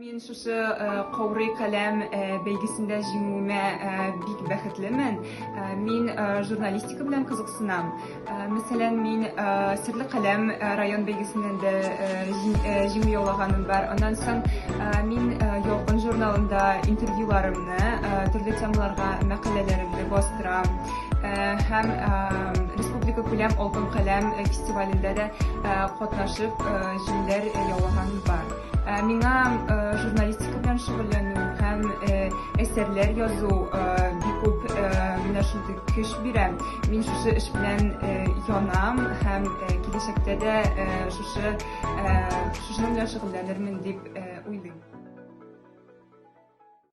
Мин шушы Каурый каләм бәйгесендә җиңүемә бик бәхетлемен. Мин журналистика белән кызыксынам. Мәсәлән, мин Серле каләм район бәйгесеннән дә җиңү яулаганым бар. Аннан соң мин Ялкын журналында интервьюларымны, төрле темаларга мәкаләләремне бастырам. Һәм республика күләм Алтын каләм фестивалендә дә катнашып, җиңүләр яулаганым бар. Миңа журналистика белән шөгыльләнү һәм әсәрләр язу бик күп менә шундый көч бирә. Мин шушы эш белән янам һәм киләчәктә дә шушы шушының белән шөгыльләнермен дип уйлыйм.